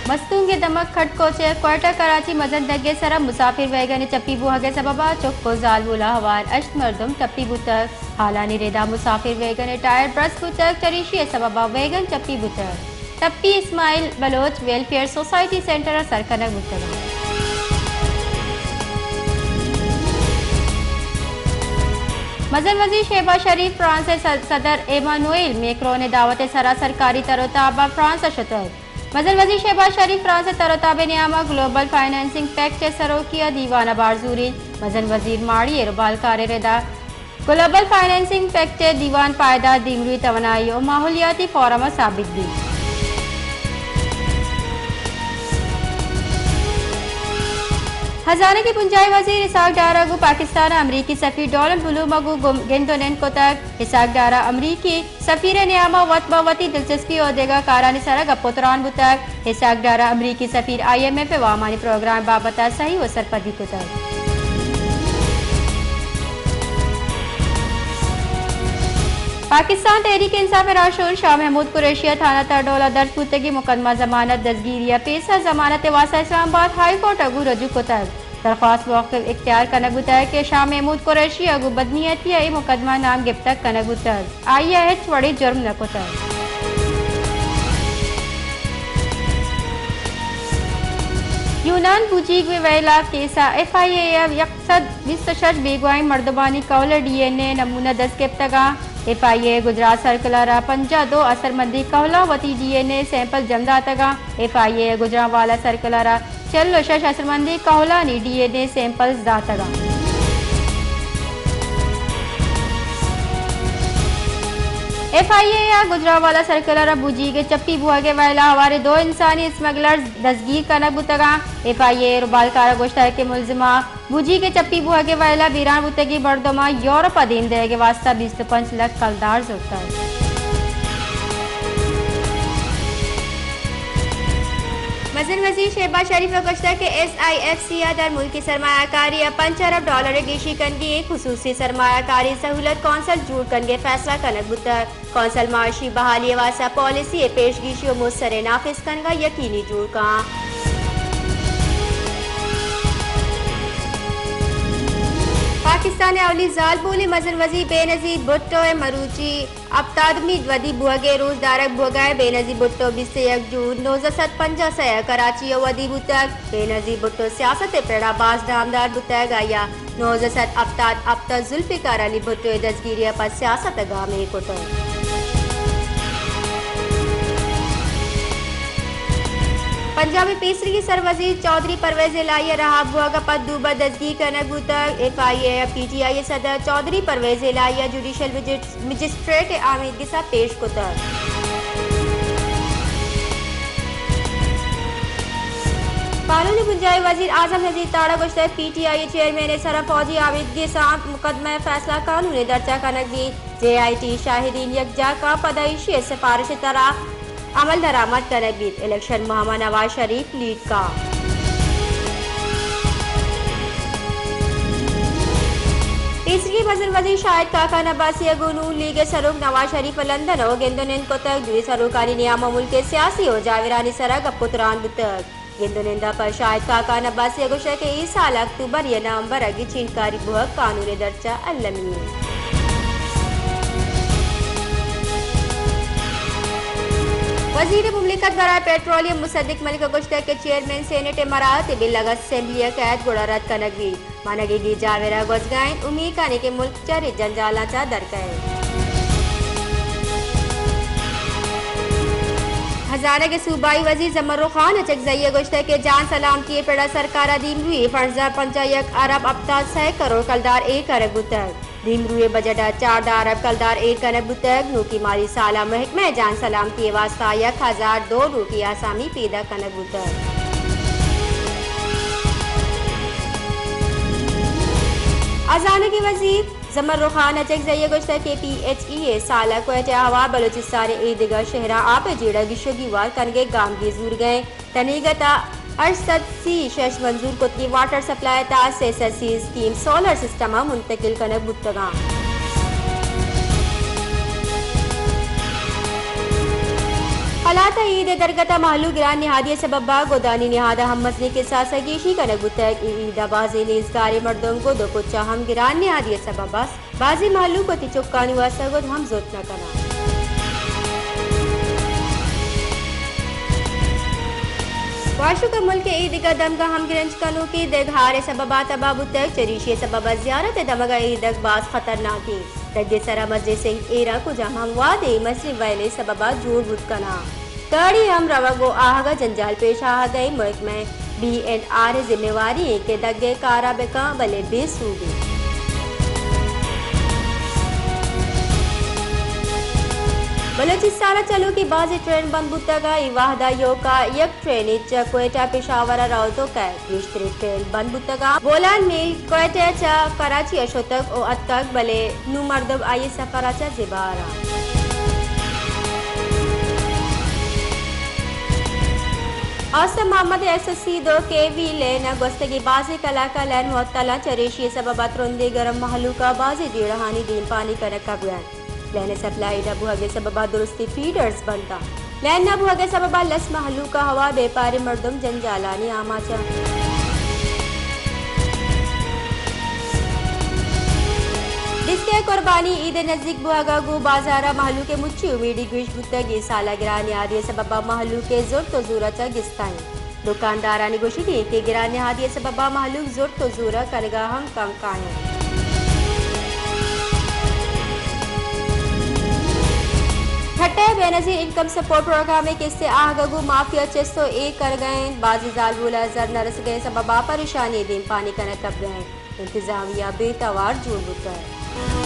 مستونگ ءِ دمگ کھڈ کوچ ءِ کوئٹہ کراچی مزن دگ ءِ سرا مسافر ویگن ءِ چپی بوھگ ءِ سبب ءَ چک ءُ زالبول ءَ ہوار ہشت مردم ٹپی بوتگ۔ حالانی رد ءَ مسافر ویگن ءِ ٹائر برست بوتگ، چریشی ءِ سبب ءَ ویگن چپی بوتگ۔ ٹپی اسماعیل بلوچ ویلفیئر سوسائٹی سینٹر ءَ سر کنگ بوتگ اَنت۔ مزن وزیر شہباز شریف فرانس ءِ صد-، صدر ایمانوئل میکرون ءِ دعوت ءِ سرا سرکاری تر ءُ تاب ءَ فرانس ءَ شتگ۔ مزن وزیر شہباز شریف فرانس ءِ تر ءُ تاب ءِ نیام ءَ گلوبل فنانسنگ پیکٹ ءِ سروکی ءِ دیوان ءَ بہر زوریت۔ مزن وزیر ماڑی ءِ ربالکار ءِ رد ءَ گلوبل فنانسنگ پیکٹ ءِ دیوان پائیدار دیمروئی توانائی ءُ ماحولیاتی فورم ءَ ثابت بیت۔ ہزانگ ءِ بنجاہی وزیر اسحاق ڈار ءَ گوں پاکستان ءِ امریکی سفیر ڈونلڈ بلوم ءَ گوں گم-، گند ءُ نند کتگ۔ اسحاق ڈار ءَ امریکی سفیر ءِ نیام ءَ وت بہ وتی دلچسپی ءُ دگہ کارانی سرا گپ ءُ تران بوتگ۔ اسحاق ڈار ءَ امریکی سفیر آئی ایم ایف ءِ وامانی پروگرام ءِ بابت ءَ سہی ءُ سرپدی کتگ۔ پاکستان تحریک انصاف ءِ راہشون شاہ محمود قریشی ءَ تھانہ ترڈول ءَ درج بوتگیں مقدمہ ضمانت دزگیری ءَ پیسر ضمانت ءِ واستہ اسلام آباد ہائی کورٹ ءَ گوں رجوع کتگ۔ درخواست موقف اختیار کنگ بوتگ کہ شاہ محمود قریشی ءَ گوں بدنیتی ءَ اے مقدمہ نام گپتگ کنگ بوتگ، آئی ءَ ہچ وڑیں جرم نہ کتگ۔ یونان بوجیگ ءِ ویلا کیس ءَ ایف آئی اے ءَ یک سد بیست ءُ شش بیگواہیں مردمانی کہول ءِ ڈی این اے نمونہ دست گپتگ اَنت۔ ایف آئی اے ءَ گجرات سرکلر ءَ پنجاہ ءُ دو اثرمندیں کہولاں وتی ڈی این اے سیمپل جم داتگ اَنت۔ ایف آئی اے ءَ گجرانوالہ سرکلر ءَ چل ءُ شش اثرمندیں کہولانی ڈی این اے سیمپلز داتگ اَنت۔ ایف آئی اے ءَ گجرانوالہ سرکلر ءَ بوجیگ ءِ چپی بوھگ ءِ ویلا ہواریں دو انسانی اسمگلرز دزگیر کنگ بوتگ اَنت۔ ایف آئی اے ءِ ربالکار ءَ گوشتگ کہ ملزماں بوجیگ ءِ چپی بوھگ ءِ ویلا بیران بوتگیں مردماں یورپ ءَ دیم دئیگ ءِ واستہ بیست ءُ پنچ لکھ کلدار زرتگ۔ مزن وزیر شہباز شریف ءَ گوشتگ کہ ایس آئی ایف سی ءَ در ملکی سرمایہ کاری ءَ پنچ ارب ڈالر ءِ گیشی کنگی ایں، خصوصی سرمایہ کاری سہولت کونسل جوڑ کنگ ءِ فیصلہ کنگ بوتگ۔ کونسل معاشی بحالی ءِ واستہ پالیسی ءِ پیشگیشی ءُ مستر ءِ نافذ کنگ ءَ یقینی جوڑ کن۔ پاکستان ءِ اولی زالبولیں مزن وزیر بے نظیر بھٹو ءِ مروچی ہپتادمی ودی بوھگ ءِ روچ دارگ بوھگ ءَ اِنت۔ بے نظیر بھٹو بیست ءُ یک جون نوزدہ سد پنجاہ ءُ سئے ءَ کراچی ءَ ودی بوتگ۔ بے نظیر بھٹو سیاست ءِ پڑ ءَ باز نامدار بوتگ۔ آئی ءَ نوزدہ سد ہپتاد ہپت ءَ ذوالفقار علی بھٹو ءِ دزگیری ءَ پد سیاست ءَ گامے کتگ۔ پنجاب ءِ پیسریگیں سروزیر چوہدری پرویز الہی ءِ رہا بوگ ءَ پد دوبر دزگیر کنگ بوتگ۔ ایف آئی اے ءَ پی ٹی آئی ءِ صدر چوہدری پرویز الہی ءَ جوڈیشل مجسٹریٹ ءِ آمیدگس ءَ پیش کتگ۔ قانون ءِ بنجاہی وزیر اعظم نذیر تاڑ ءَ گوشتگ، پی ٹی آئی ءِ چیئرمین ءِ سرا فوجی آمیدگس ءِ مقدمہ ءِ فیصلہ قانون ءِ درچ ءَ کنگ بیت۔ جے آئی ٹی شاہدین یکجاہ کن، پدا ایشی ءِ سفارش ءِ ترا عمل درآمد کنگ بیت۔ الیکشن مہم ءَ نواز شریف لیڈ کن۔ پیسریگیں مزن وزیر شاہد خاقان عباسی ءَ گوں نون لیگ ءِ سروک نواز شریف ءَ لندن ءَ گند ءُ نند کتگ۔ دوئیں سروکانی نیام ءَ ملک ءِ سیاسی ءُ جاورانی سرا گپ ءُ تران بوتگ۔ گند ءُ نند ءَ پد شاہد خاقان عباسی ءَ گوشتگ کہ اے سال ءِ اکتوبر یا نومبر ءَ گچین کاری بوھگ قانون ءِ درچ ءَ المی اِنت۔ وزیر مملکت برائے پیٹرولیم مصدق ملک ءَ گوشتگ کہ چیئرمین سینیٹ ءِ مراعات ءِ بل اگاں اسمبلی ءَ کئیت گڑا رد کنگ بیت۔ مانگیگیں جاور ءَ گوزگ ءَ اِنت، امیت کنیں کہ ملک چرے جنجالاں چہ در کئیت۔ ہزانگ ءِ صوبائی وزیر زمرو خان اچکزئی ءَ گوشتگ کہ جان سلامتی ءِ پڑ ءَ سرکار ءَ دیمروئی فنڈز ءَ پنجاہ یک ارب ہپتاد سئے کروڑ کلدار ایر کنگ بوتگ۔ دیمروئی بجٹ ءَ چاردہ ارب کلدار ایر کنگ بوتگ۔ نوکی مالی سال ءَ محکمہ جان سلامتی ءِ واستہ یک ہزار دو نوکی آسامی پیداک کنگ بوتگ۔ ہزانگ ءِ وزیر زمرو خان اچکزئی ءَ گوشتگ کہ پی ایچ ای ءِ سال ءَ کوئٹہ ءَ ہوار بلوچستان ءِ اے دگہ شہراں آپ ءِ جیڑہ گیشی گیوار کنگ ءِ گامگیج زورگ ءَ اِنت۔ تنیگت ءَ ہشت سد سی شش منظور کتگیں واٹر سپلائی ءِ تہا سئے سد سی اسکیم سولر سسٹم ءَ منتقل کنگ بوتگ اَنت۔ پلات عید ءِ درگت ءَ مہلوک گران نہادی ءِ سبب ءَ گدانی نہاد ءَ ہم مزنیں کساس ءَ گیشی کنگ بوتگ۔ اے عید ءَ بازیں نیزگاریں مردم گد ءُ پچ ءَ ہم گران نہادی ءِ سبب ءَ بازیں مہلوک وتی چکانی واستہ گد ہم زرت نہ کناں۔ واشوک ءِ ملک ءِ اے دگہ دمگ ءَ ہمگرنچ کنوکیں دگ ہار ءِ سبب ءَ تباہ بوتگ، چریشی ءِ سبب ءَ زیارت ءِ دمگ ءَ اے دگ باز خطرناک انت۔ دگ ءِ سرا مزنیں سنگ ایر ءَ کجام ہم وہدے مسلم ویل ءِ سبب ءَ جوڑ بوت کناں۔ گاڑی ہم روگ ءُ آہگ ءَ جنجال پیش آہگ ءَ انت۔ محکمہ بی اینڈ آر ءِ ذمہ واری انت کہ دگ ءِ کار ءَ بکن، بلے بے سوب انت۔ بلوچستان ءَ چلوکیں بازیں ٹرین بند بوتگ ءُ اے وہد ءَ ایوک ءَ یک ٹرین چہ کوئٹہ پشاور ءَ روت ءُ کئیت۔ گیشتریں ٹرین بند بوتگ ءُ بولان میل کوئٹہ چہ کراچی ءَ شتگ ءُ اتکگ، بلے نوں مردم آئی ءِ سفر ءَ چہ زبہر انت۔ آسف محمد ءِ ایس ایس سی دو کے وی لین ءَ گوستگیں بازیں کلاک ءَ لین معطل انت، چریشی ءِ سبب ءَ ترندیں گرم مہلوک ءَ بازیں جیڑہانی دیمپانی کنگ کپگ ءَ انت۔ لین ءِ سپلائی نہ بوہگ ءِ سبب ءَ درستیں فیڈرز بند انت۔ لین نہ بوہگ ءِ سبب ءَ لس مہلوک ءَ ہوار بیپاریں مردم جنجالانی آماچ انت۔ دیستگیں قربانی عید ءِ نزیک بوہگ ءَ گوں بازار ءَ مہلوک ءِ مچی امیدی گوش بوتگ۔ اے سال ءَ گران نہادی ءِ سبب ءَ مہلوک ءِ زرت ءُ زور ءَ چہ گستا انت۔ دکاندارانی گوشگ انت کہ گران نہادی ءِ سبب ءَ مہلوک زرت ءُ زور ءَ کنگ ءَ ہم کم کاینت۔ ٹھٹہ ءِ بے نظیر انکم سپورٹ پروگرام ءِ کست ءِ آہگ ءَ گوں مافیا چست ءُ ایر کنگ ءَ انت۔ بازیں زالبول ءَ زر نہ رسگ ءِ سبب ءَ پریشانی ءِ دیمپانی کنگ کپگ ءَ انت۔ انتظامیہ بے توار جوڑ بوتگ۔